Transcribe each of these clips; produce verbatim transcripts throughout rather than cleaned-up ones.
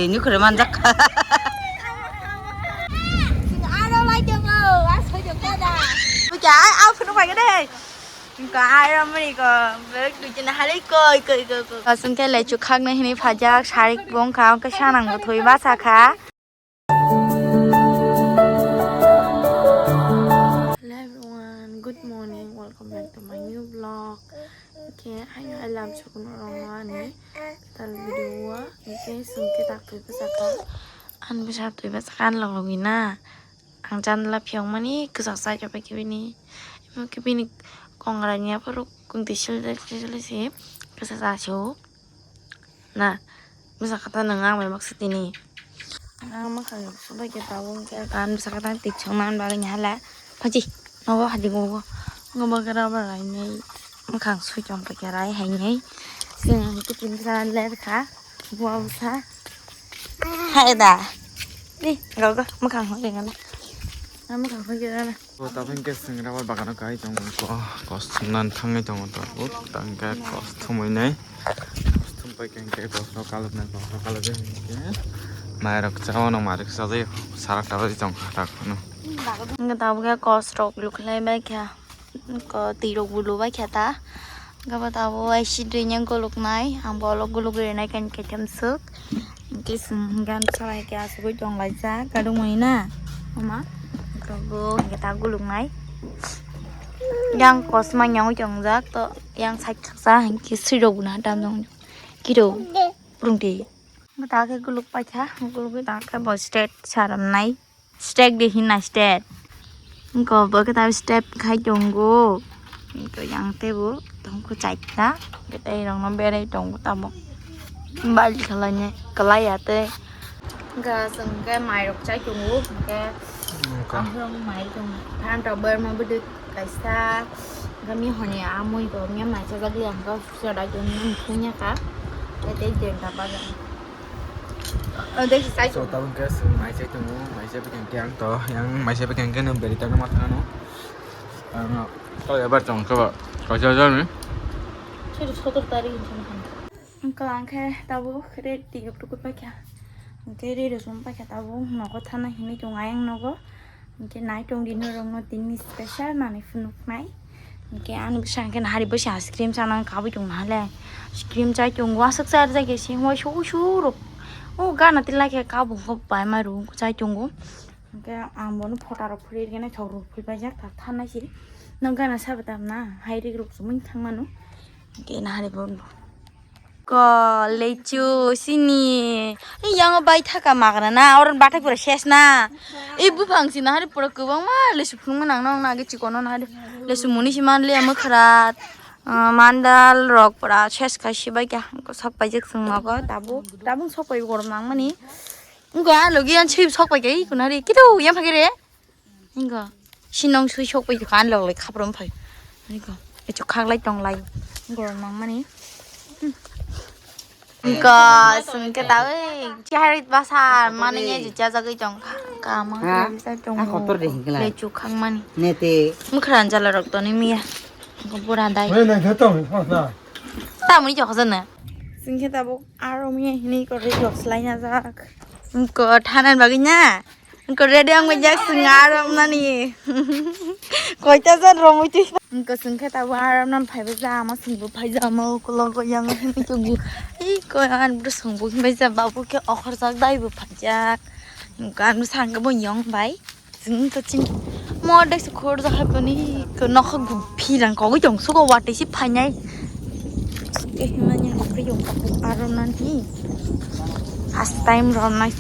Ni khore manjak. Aro lai tongo, a soi tongo da. Buja, ai, au phunu pai gede. Ka ai ram ni ko, bek du jina hari koi, koi, koi, koi. Asung ke lechu khak na hini phajak, sarik bong ka, ka sanang bo thoi ba sa kha. Hello everyone, good morning, welcome back to my new vlog. Okay, I, I love Chukun Rongwani. Tal video, okay, sungke tak tui bwsaka. An bwsa tui bwsaka an log logina. Ang janla phiyok mani kwchak chai chai pai khe bini. Emo khe bini kongra ni aphuru kungtwi sil sil si kwchak cha si o. Na, bwsa kata nang ang bai baksa tini. Ang mwkhang subai khe tabuk khe kan bwsa kata tik chong nan bagwi ni hala. Phaji, nogo hadi gogo. Ngo bagwi rubber rai nei. Mwkhang sui chong pai khe rai hai nei. Sing tikin bwsa ler kha. Bua bwsa. Hai da. Di, gogo, mwkhang hoi ringana. Mwkhang hoi ringana. O tabuk hwnkhe chwng rubber bagano kai tongo, ko, kosthum nan thangwi tongo to, o tang khe kosthumwi nai, kosthum pai khe hwnkhe kosrok kaloknai, kosrok kaloknai hwnkhe mairok chao no, mairok chajai, sarak tabari tong kha tak phano. Hwnkhe tabuk khe kosrok lukhlai bai kha, ko twi rok bo lubai kha ta, hwnkhe bo tabuk acid ri nang golok nai, ang bolok golok rinai khe kaitham swk. Hwnkhe chwng hwnkhe ang salai khe asugui tonglaijak, kadungmani na, mama. Tongo hwnkhe ta guluknai. Yang kosma nyangwi tongjak, to yang side khaksa hwnkhe swirok bo na tam jong kiro phrwngti. Ta khe guluk paikha, gulugwi ta khe bo state saramnai. Stek de hinna stek. Wngkha bo khe ta step khai tongo. Wngkha yang tebo tongkho chaita. Hwnkhe tei rokno berai tongo tamo. Bali khalai ne, kalai ya tei. Wngkha chwng khe mai rok chai tongo. Hwnkhe wngkha. Ang mai tongo. Phan rok berma bwdwk kaisa. Wngkha mi hwnwi a mui bo mia mai chajak liya wngkha. Soda tongo nung thungya kha. Tei tei jenta bagan. Oh, dei si sai. So, tongo. Tabuk khe chwng mai chai tongo, mai chai bwkha khe ang to, yang mai chai bwkha khe nang beri tangma thangano. Ang to ebar tong khe ba, kaisa jani. Sir sotor tarik hinwi thang. Wngkha ang khe tabuk red tiyok rukut paikha. Hwnkhe red rosong paikha tabuk nogo thana hinwi tongo ayang nogo. Hwnkhe nai tong di norokno tini special manwi phunuknai. Hwnkhe ani bwsa hwnkhe nahari bwsa ice cream chana wng kabui tong nahale. Ice cream chai tongo aswk chai rwjak ya singwai su su rok. O gana tila khe kabung khe bai ma rung chai tongo. Hwnkhe ang bono photo rok phuri rwgena thok rok phuri paijak tak thanai si. Nang gana sabo tam na hai rik rok sumui thang mano. Hwnkhe nahari bono. Ko, lechu, sini. Ei, yang bai thaka magra na, oron bathai pura ses na. Ei, buphang sina hari pura kwbangma lesu phunukma nang nang na, agi chikon no hari. Lesu muni si man le, mwkhrat, ah, mandal rok pura ses khai si bai kha. Sok paijak chwng nogo, tabuk, tabuk sok pai gorom nang mani. Wngkha, ah, logi ang chip sok pai kha, ei, kunari, kitu, yang phagere. Hingo, sinong sui sok pai kha, ang lok lai khaprom phai. Hingo, echo khaklai tonglai. Gorok nang mani. Hingo, sungke ta, oi, chihari basa, mani ye jucha jagui tong kha. Kama, ha? Sa tong. Ah, kotor de hingla. Lechu khang mani. Nete. Mukhran jala rok toni miya. Hingo, bura dai. Wei, nang khe tong, tong na. Tamoni jokho jana. Sungke tabuk aro miya hini ko ri jok slai na jak. Hingo, thanan bagwi na. Wngkha ready wng bai jak, chwng aram nani. Koita jan romwi twi. Wngkha chwng khe tabuk aram nan phai bai jak, ama chwng bo phai jak, ama ukulok o yang himwi tongo. Ei koi an bwswng bo himbai jak, babu khe okhorjak dai bo phai jak. Wngkha ano sangkhe bo yong bai. Chwng to chini mo dai se khor jak hai boni nokha gu philang kogwi tong sugo watwi se phainai. Ke himani hapri yong tabuk aram nani. First time romnai.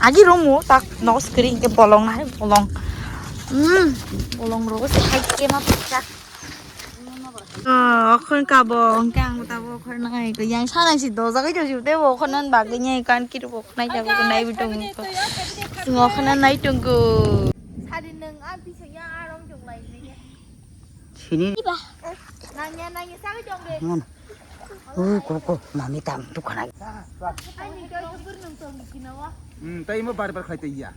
Agi romo tak nogo screen ke bolong nai bolong. Hmm, bolong rogo se hai ke ma pisa. Oh, okhon kabo, hingke ang tabo okhon nai ko yang sana si doja ke jojo te bo okhon nan bagwi nyai kan kiri bo nai jago ko nai bitong ko. Sung okhon nan nai tong ko. Sari nang a bisa ya aram jong lai ne. Sini. Iba. Nangya, nangya, sagwi tong de. Ngon. Uh, ko, ko, mami tam tu khana. Ani kau tu bernung tong kinawa. Hmm, tai mo bar bar khai tai ya.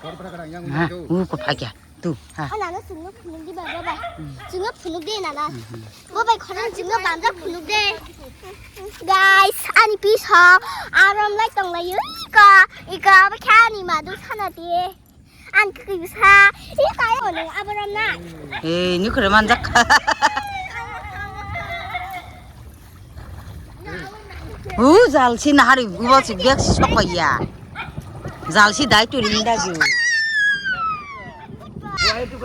Bar bar kadang yang. Nah, uh, ko phakya. Tu, ha. Ana no chwngno phunuk di ba, baba. Chwngno phunuk di, nana. Baba, khorang chwngno bamjak phunuk di. Guys, ani piso arom lai tong lai, iko, iko, abo khe ani madu sana di. An kwi bisa, iko, ayo, abaram na. Eh, ni khore manjak. Hu, jalsi nahari, gubo si bek si sokoi ya. Jalsi dai turi minda ju.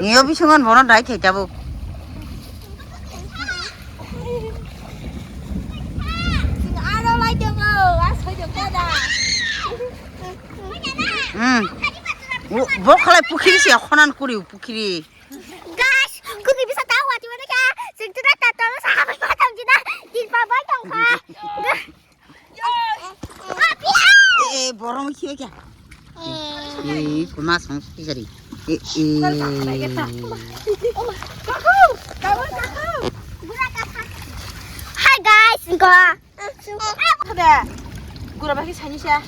Ngiyo bisungan bono dai thai tabuk. Aro lai tongo, asoi tongo da. Hmm. Bo khalai pukhiri se khonan kuri pukhiri. Guys, kuki bisa tahu wati mana kya? Sing tu dah tahu sama apa tahu kita. Tin pa bai tong kha. Eh, borong khiya kya? Eh, kuma song sari. Eh, eh. Hi guys, ko. Gura bagi sani sya.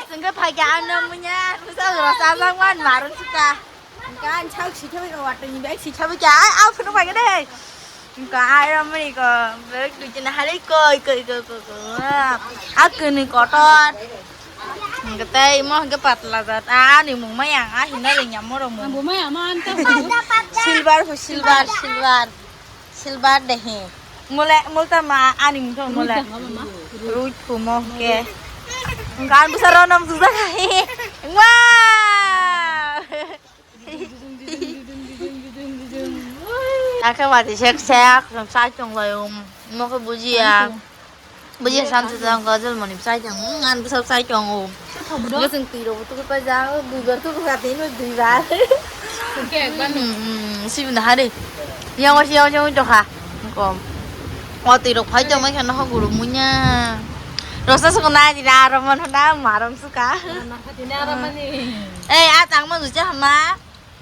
Sengke phai kya ano munya, musa gura sajang wan marun suka. Kan chau si thabai ka watani bai si thabai kya. Ai, au phunu phai ka de. Ka ai ram ni ko. Bek du jina hale koi, koi, koi, koi, koi. A kini kotor. Ngetai mo ke patla jat. A ni mung ma yang a hina le nyamo ro mo. Bo ma ya ma anta. Silver hu silver, silver. Silver de he. Mole, molta ma ani mung thong mole. Rui phu mo ke. Ngan bu saro nam su sa he. Wow. Ake wati sek sek, sai tong lai um. Mo ke buji ya. Buji san tu tong ko jol mani sai tong. Ngan bu sab sai tong um. Ngasing tiro bu tu pa ja, bu gar tu ka tin bu dui ba. Oke, ban. Hmm, hmm, si benda hari. Yang wasi yang jong jokha. Kom. O tiro phai tong mai khana ho guru munya. Rosa sokna di na, roman na, maram suka. Na, na, di na, roman ni. Eh, a tang ma zucha ma.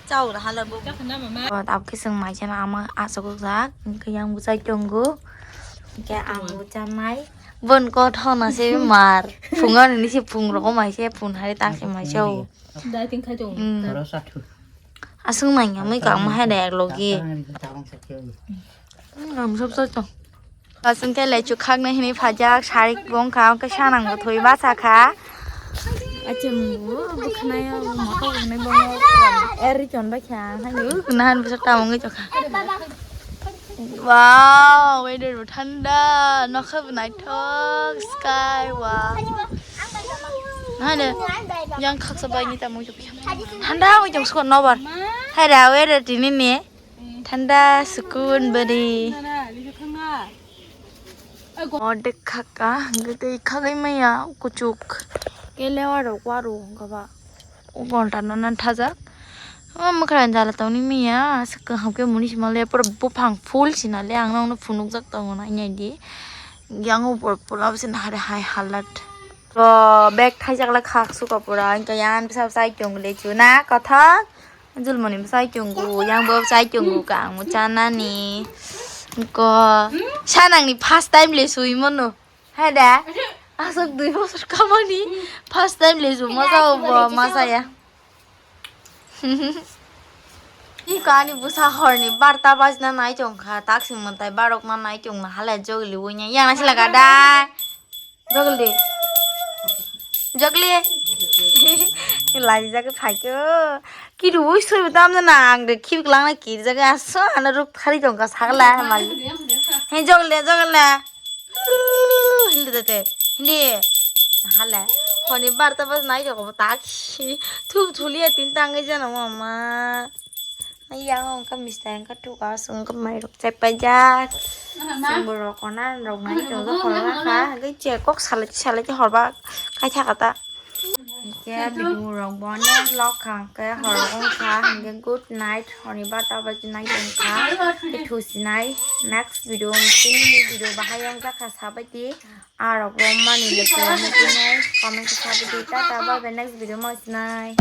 Chao da hala bo. Chakna mama. Abo khe chwng mai chana ama aswk jak, hwnkhe yang bwchai tongo. Hwnkhe ang bo chanai. Bon kothona se mar. Phunga nini se phung rok mai se phun hai ta khe mai chao. Dai tin khai tongo. Mm. Toro sathu. Aswk nai ngamwi kang ma hai da ek logi. Tabang sakhe. Ang sab sab tong. Aswk khe lechu khaknai hinwi phajak, sarik bong kha, hwnkhe sanang bo thwi basa kha. Achim bo bwkhwnai o moto bwnai bo eri chon bai kha, hai o nahan bwsa ta wngwi tong kha. Wow, weather bo thanda, nokha bo naithok, sky, wow. Nahan de, yang khaksa bai ni ta mung tong kha. Thanda wngwi tong skor nobar. Hai da, weather tini ni. Thanda sukun bari. Ordek khaka, hwnkhe tei khagwi maya kuchuk. Kelewa rok waru hwnkha ba. O gonta no nan thajak. O mwkhra jala tongni maya, aswk kaham khe muni sima le pura buphang full sina le ang nokno phunukjak tongo na nai di. Yang o pura pura bwswk nahare hai halat. O bag thaijak le khak suka pura, hwnkhe yang bwsa bwsa chong le chuna kothok. Julmoni bwsai chungo, yang bo bwsai chungo, kang bo chanani. Ko sanangni first time le sui mono. Hai da? Asok dui bosor kamani first time le sui masa bo masa ya. Iko ani bwsa horni barta bajna nai chong kha, taksi mwtai barok na nai chong na hala jogli wanya yang nasi laga da. Jogli. Jogli. Laijak phaikhe. Kidu ui soi tam na ang de khibik lang na kirjak aso ana ruk thari tong ka sagla mal. He jogli jogli. Hindi de te. Hindi. Hala. Honi barta bas nai jok tak. Thup thuli tin tang jana mama. Yang wngkha mistai wngkha tuka, aswk wngkha mairok chepajak. Chwng borok kona rok nai tongkha, horba kha, hwnkhe che kok salai salai horba kaitha kata. Hwnkhe video rok bo nek lok kha, hwnkhe horok wngkha, hwnkhe good night, horni barta baji nai tongkha, hwnkhe thusinai next video, tini video bahai wngjakha sabaidi. Arok bo mani le tei comment khe sabaidi, tata bye bye, next video ma sinai.